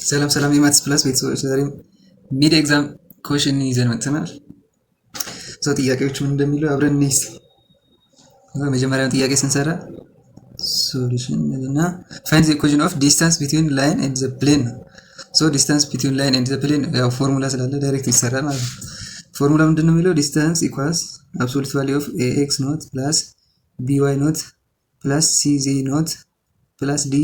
ሰላም ሰላም የ Maths Plus ቤተሰቦች፣ ዛሬም mid exam question ይዘን መጥተናል። So ጥያቄዎቹ ምን እንደሚሉ አብረን እንይዝ። መጀመሪያውን ጥያቄ ስንሰራ solution እና find the equation of distance between line and the plane ነው። So distance between line and the plane ያው ፎርሙላ ስላለ direct ይሰራል ማለት ነው። ፎርሙላ ምንድን ነው የሚለው? Distance equals absolute value of ax naught plus by naught plus cz naught plus d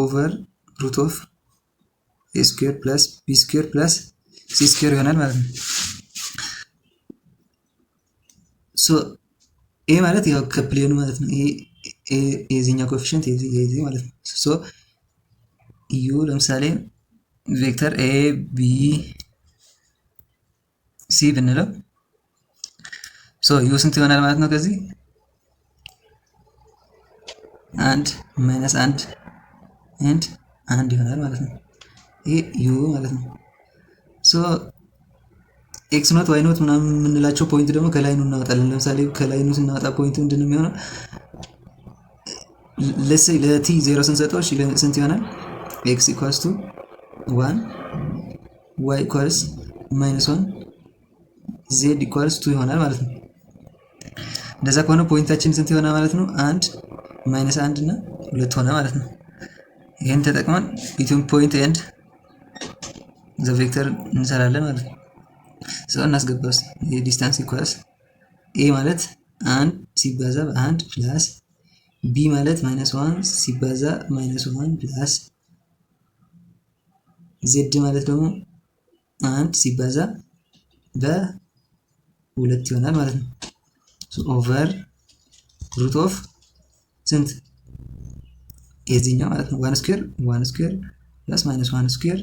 over root of a square plus b square plus c square ይሆናል ማለት ነው። So a ማለት ያው ከ plane ኑ ማለት ነው። ይሄ የዚህኛው coefficient የዚህ ማለት ነው። So u ለምሳሌ vector a b c ብንለው so u ስንት ይሆናል ማለት ነው? ከዚህ አንድ፣ minus አንድ and አንድ ይሆናል ማለት ነው። ይሄ u ማለት ነው። So x naught፣ y naught ምናምን የምንላቸው point ደግሞ ከ line ኑ እናወጣለን። ለምሳሌ ከ line ኑ ስናወጣ point ምንድን ነው የሚሆነው? ለ t ዜሮ ስንሰጠው ስንት ይሆናል? X equals to one፣ y equals minus one፣ z equals two ይሆናል ማለት ነው። እንደዛ ከሆነ point ኣችን ስንት ይሆናል ማለት ነው? አንድ፣ minus አንድ እና ሁለት ሆነ ማለት ነው። ይህን ተጠቅመን between point and the vector እንሰራለን ማለት ነው። So እናስገባ ውስጥ የ distance equals a ማለት አንድ ሲባዛ በአንድ plus b ማለት minus one ሲባዛ minus one plus z ማለት ደግሞ አንድ ሲባዛ በሁለት ይሆናል ማለት ነው። Over root of ስንት? የዚህኛው ማለት ነው፣ one square one square plus minus one square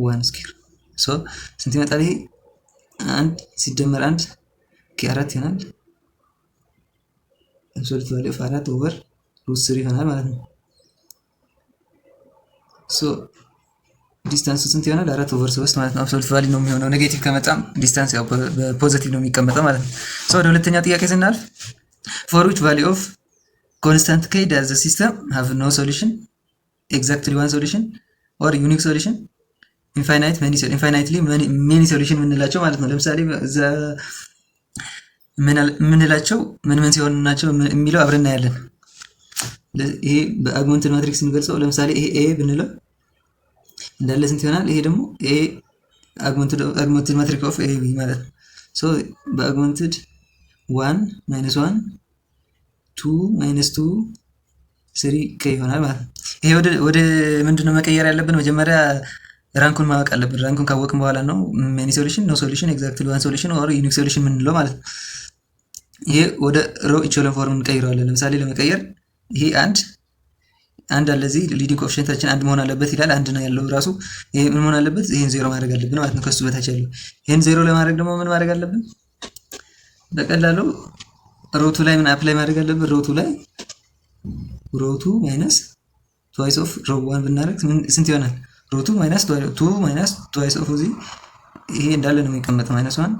one square። So ስንት ይመጣል? ይሄ አንድ ሲደመር አንድ አራት ይሆናል። Absolute value of አራት over root three ይሆናል ማለት ነው። So distance ኡ ስንት ይሆናል? አራት over ሶስት ማለት ነው። Absolute value ነው የሚሆነው። Negative ከመጣም distance ያው በ positive ነው የሚቀመጠው ማለት ነው። So ወደ ሁለተኛው ጥያቄ ስናልፍ for which value of constant k does the system have no solution, exactly one solution or unique solution, infinitely many solution የምንላቸው ማለት ነው። ለምሳሌ የምንላቸው ምን ምን ሲሆን ናቸው የሚለው አብረን እናያለን። ይሄ በ augmented matrix ስንገልጸው ለምሳሌ ይሄ A ብንለው እንዳለ ስንት ይሆናል? ይሄ ደግሞ A augmented matrix of A B ማለት ነው። So በ augmented one፣ minus one፣ two፣ minus two፣ three k ይሆናል ማለት ነው። ይሄ ወደ ምንድን ነው መቀየር ያለብን? መጀመሪያ rank ኡን ማወቅ አለብን። Rank ኡን ካወቅን በኋላ ነው many solution፣ no solution፣ exactly one solution or unique solution የምንለው ማለት ነው። ይሄ ወደ row echelon form እንቀይረዋለን። ለምሳሌ ለመቀየር ይሄ አንድ አንድ አለ፣ እዚህ leading coefficient ኣችን አንድ መሆን አለበት ይላል። አንድ ነው ያለው ራሱ። ይሄ ምን መሆን አለበት? ይሄን ዜሮ ማድረግ አለብን ማለት ነው። ከሱ በታች ያለው ይሄን ዜሮ ለማድረግ ደግሞ ምን ማድረግ አለብን? በቀላሉ row two ላይ ምን apply ማድረግ አለብን? Row two ላይ row two minus twice of row one ብናደርግ ስንት ይሆናል? Row two minus two minus twice of እዚህ ይሄ እንዳለ ነው የሚቀመጠው፣ minus one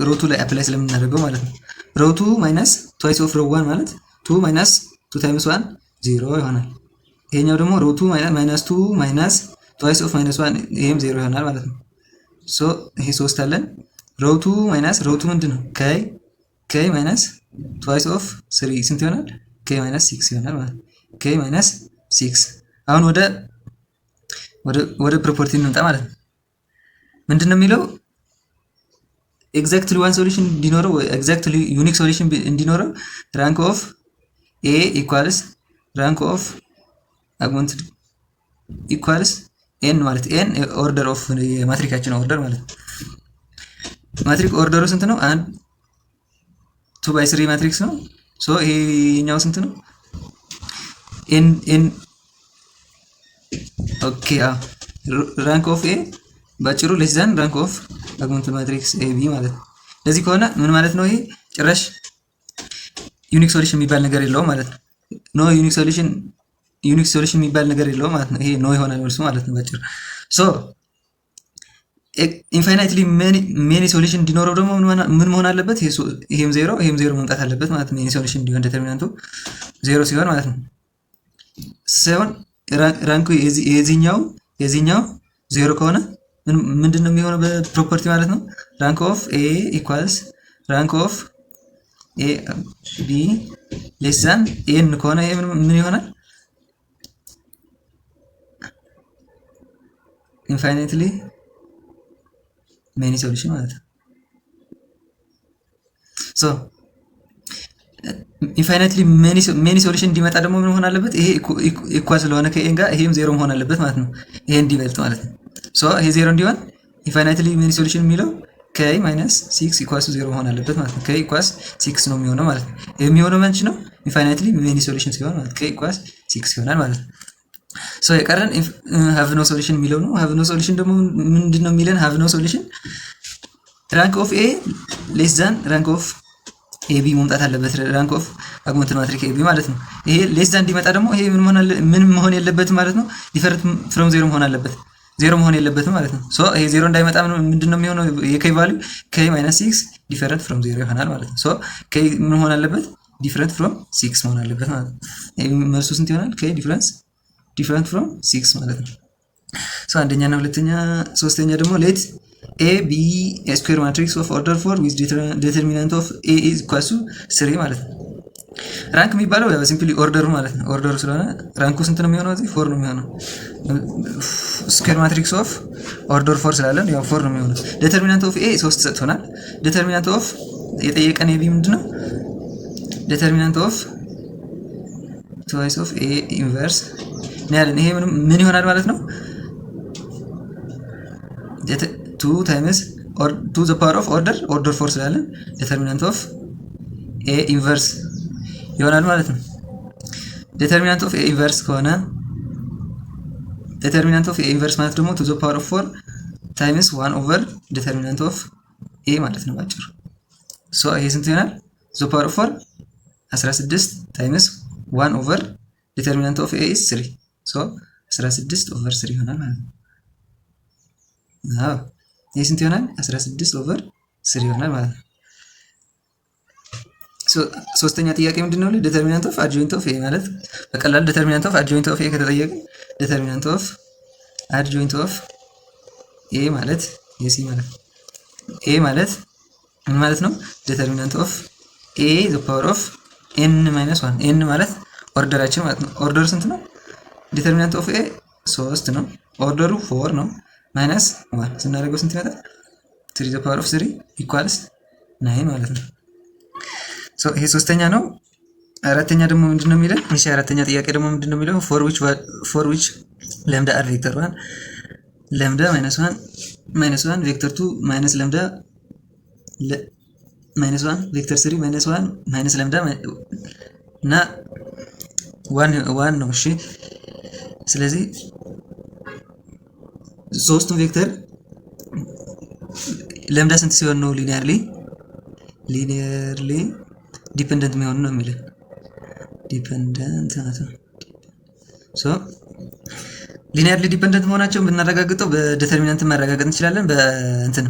row two ላይ apply ስለምናደርገው ማለት ነው። Row two minus twice of row one ማለት two minus two times one zero ይሆናል። ይሄኛው ደግሞ row two minus two minus twice of minus one፣ ይሄም ዜሮ ይሆናል ማለት ነው። So ይሄ ሶስት አለን። Row two minus row two ምንድን ነው? K minus twice of three ስንት ይሆናል? K minus six ይሆናል ማለት ነው። K minus six። አሁን ወደ property እንምጣ ማለት ነው። ምንድን ነው የሚለው? Exactly one solution እንዲኖረው፣ exactly unique solution እንዲኖረው rank of A equals rank of augmented equals n ማለት n order of የ matrix ኣችን order ማለት ነው። Matrix order ኡ ስንት ነው? አንድ two by three matrix ነው። So ይሄኛው ስንት ነው? N n okay፣ rank of A ባጭሩ less than rank of augmented matrix A B ማለት ነው። ለዚህ ከሆነ ምን ማለት ነው? ይሄ ጭራሽ unique solution የሚባል ነገር የለውም ማለት ነው። No unique solution፣ unique solution የሚባል ነገር የለውም ማለት ነው። ይሄ no ይሆናል መልሱ ማለት ነው ባጭሩ። So infinitely many solution እንዲኖረው ደግሞ ምን መሆን አለበት? ይሄም ዜሮ ይሄም ዜሮ መምጣት አለበት ማለት ነው። Many solution እንዲሆን determinant ኡ ዜሮ ሲሆን ማለት ነው። ሲሆን Rank ኡ የዚህኛው ዜሮ ከሆነ ምንድን ነው የሚሆነው በ property ማለት ነው? Rank of A equals rank of A B less than n ከሆነ ይሄ ምን ይሆናል? Infinitely many solution ማለት ነው። So infinitely many solution እንዲመጣ ደግሞ ምን መሆን አለበት? ይሄ equal ስለሆነ ከ n ጋር ይሄም ዜሮ መሆን አለበት ማለት ነው። ይሄ እንዲበልጥ ማለት ነው። So ይሄ ዜሮ እንዲሆን infinitely many solution የሚለው k minus six equals zero መሆን አለበት ማለት ነው። K equals six ነው የሚሆነው ማለት ነው። የሚሆነው መች ነው? Infinitely many solution ሲሆን ማለት k equals six ይሆናል ማለት ነው። So የቀረን have no solution የሚለው ነው። Have no solution ደግሞ ምንድን ነው የሚለን? Have no solution rank of A less than rank of AB መምጣት አለበት። Rank of augmented matrix AB ማለት ነው። ይሄ less than እንዲመጣ ደግሞ ይሄ ምን መሆን የለበትም ማለት ነው። Different from zero መሆን አለበት። ዜሮ መሆን የለበትም ማለት ነው። So ይሄ ዜሮ እንዳይመጣ ምንድን ነው የሚሆነው? የ k value k minus six different from zero ይሆናል ማለት ነው። So k ምን መሆን አለበት? Different from six መሆን አለበት ማለት ነው። መልሱ ስንት ይሆናል? K different from six ማለት ነው። So አንደኛ እና ሁለተኛ፣ ሶስተኛ ደግሞ let A be square matrix of order four with determinant of A is equals to three ማለት ነው። Rank የሚባለው ያው simply order ኡ ማለት ነው። Order ኡ ስለሆነ rank ኡ ስንት ነው የሚሆነው? እዚህ four ነው የሚሆነው። Square matrix of order four ስላለን ያው four ነው የሚሆነው። Determinant of A ሶስት ሰጥቶናል። Determinant of የጠየቀን የ B ምንድን ነው? Determinant of twice of A inverse ነው ያለን። ይሄ ምን ይሆናል ማለት ነው? Two times two the power of order four ስላለን determinant of A inverse ይሆናል ማለት ነው። Determinant of A inverse ከሆነ determinant of A inverse ማለት ደግሞ two the power of four times one over determinant of A ማለት ነው ባጭሩ። So ይሄ ስንት ይሆናል? The power of four 16 times one over determinant of A is 3, so 16 over 3 ይሆናል ማለት ነው። አዎ፣ ይሄ ስንት ይሆናል? 16 over 3 ይሆናል ማለት ነው። ሶስተኛ ጥያቄ ምንድን ነው? Determinant of adjoint of A ማለት በቀላሉ determinant of adjoint of A ከተጠየቅን determinant of adjoint of A ማለት የ C ማለት A ማለት ምን ማለት ነው? Determinant of A the power of n minus one። n ማለት order ኣችን ማለት ነው። Order ስንት ነው? Determinant of A ሶስት ነው። Order ኡ four ነው። Minus one ስናደርገው ስንት ይመጣል? Three the power of three equals nine ማለት ነው። ይሄ ሶስተኛ ነው። አራተኛ ደግሞ ምንድን ነው የሚለን? እሺ፣ አራተኛ ጥያቄ ደግሞ ምንድን ነው የሚለው? For which lambda are vector one lambda minus one minus one, vector two minus lambda minus one, vector three minus one minus lambda እና one one ነው። እሺ፣ ስለዚህ ሶስቱም vector lambda ስንት ሲሆን ነው linearly dependent የሚሆኑ ነው የሚለን፣ dependent ማለት ነው። So linearly dependent መሆናቸውን ብናረጋግጠው በ determinant ማረጋገጥ እንችላለን። በእንትን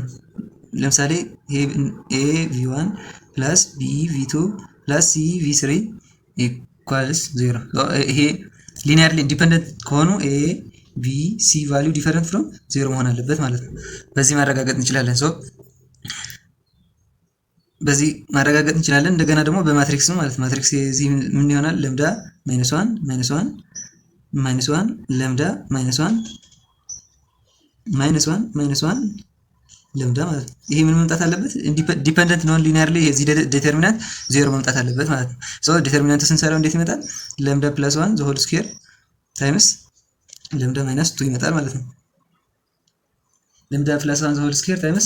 ለምሳሌ A V one plus B V two plus C V three equals zero። ይሄ linearly independent ከሆኑ A B C value different from zero መሆን አለበት ማለት ነው። በዚህ ማረጋገጥ እንችላለን። So በዚህ ማረጋገጥ እንችላለን። እንደገና ደግሞ በ matrix ነው ማለት matrix የዚህ ምን ይሆናል? Lambda minus one minus one minus one lambda minus one minus one minus one lambda ማለት ነው። ይሄ ምን መምጣት አለበት? Dependent non linearly የዚህ determinant zero መምጣት አለበት ማለት ነው። So determinant ኡ ስንሰራው እንዴት ይመጣል? Lambda plus one the whole square times lambda minus two ይመጣል ማለት ነው። Lambda plus one the whole square times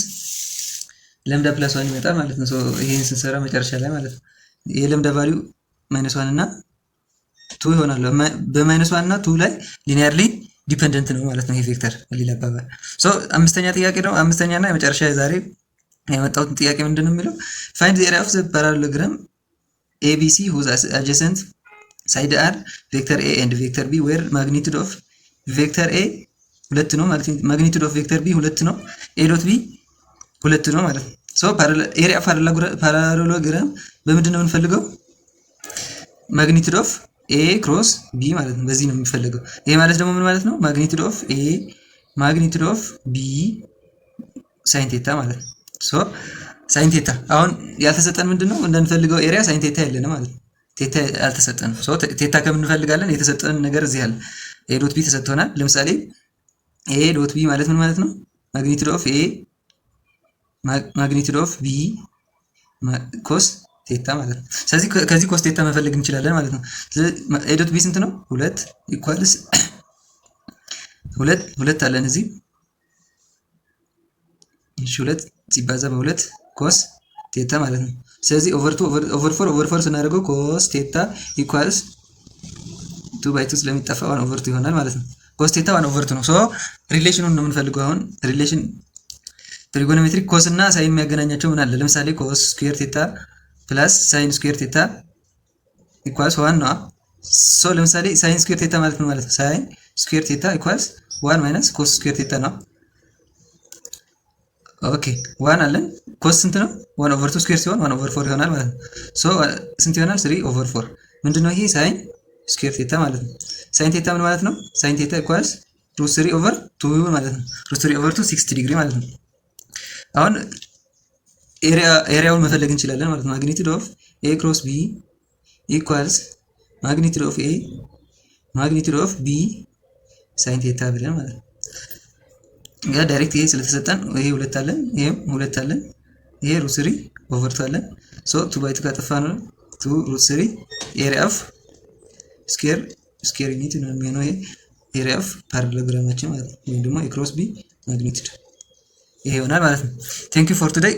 lambda plus one ይመጣል ማለት ነው። So ይሄን ስንሰራ መጨረሻ ላይ ማለት ነው የ lambda value minus one እና two ይሆናል። በ minus one እና two ላይ linearly dependent ነው ማለት ነው ይሄ vector በሌላ አባባል። So አምስተኛ ጥያቄ ነው። አምስተኛ እና የመጨረሻ ዛሬ ያመጣሁትን ጥያቄ ምንድን ነው የሚለው? Find the area of the parallelogram ABC whose adjacent side are vector A and vector B, where magnitude of vector A ሁለት ነው፣ magnitude of vector B ሁለት ነው፣ A dot B ሁለት ነው ማለት ነው። So area of parallelogram በምንድን ነው የምንፈልገው? Magnitude of A cross B ማለት ነው። በዚህ ነው የሚፈለገው። ይሄ ማለት ደግሞ ምን ማለት ነው? Magnitude of A magnitude of B sine theta ማለት ነው። So sine theta አሁን ያልተሰጠን ምንድን ነው? እንደንፈልገው area sine theta የለንም ማለት ነው። Theta አልተሰጠንም። So theta ከምንፈልጋለን የተሰጠን ነገር እዚህ አለ። A dot B ተሰጥቶናል። ለምሳሌ A dot B ማለት ምን ማለት ነው? Magnitude of A magnitude of B cos theta ማለት ነው። ስለዚህ ከዚህ cos theta መፈለግ እንችላለን ማለት ነው። A dot B ስንት ነው? ሁለት equals ሁለት ሁለት አለን እዚህ። እሺ፣ ሁለት ሲባዛ በሁለት cos theta ማለት ነው። ስለዚህ over two over four over four ስናደርገው cos theta equals two by two ስለሚጠፋ one over two ይሆናል ማለት ነው። Cos theta one over two ነው። So relation ኑን ነው የምንፈልገው አሁን። Relation trigonometric cos እና sine የሚያገናኛቸው ምን አለ? ለምሳሌ cos square theta plus sine square theta equals one ነው። So ለምሳሌ sine square theta ማለት ምን ማለት ነው? Sine square theta equals one minus cos square theta ነው። Okay, one አለን። Cos ስንት ነው? One over two square ሲሆን one over four ይሆናል ማለት ነው። So ስንት ይሆናል? Three over four። ምንድነው ይሄ? Sine square theta ማለት ነው። Sine theta ምን ማለት ነው? Sine theta equals root three over two ማለት ነው። Root three over two 60 degree ማለት ነው። አሁን area ውን መፈለግ እንችላለን ማለት ነው። Magnitude of A cross B equals magnitude of A magnitude of B sine theta ብለን ማለት ነው። ያ direct ይሄ ስለተሰጠን ይሄ ሁለት አለን፣ ይሄም ሁለት አለን፣ ይሄ root three over two አለን። So two by two ካጠፋ ነው two root three area of square unit ነው የሚሆነው። ይሄ area of parallelogram ኣችን ማለት ነው፣ ወይም ደግሞ A cross B magnitude ይሄ ይሆናል ማለት ነው። Thank you for today.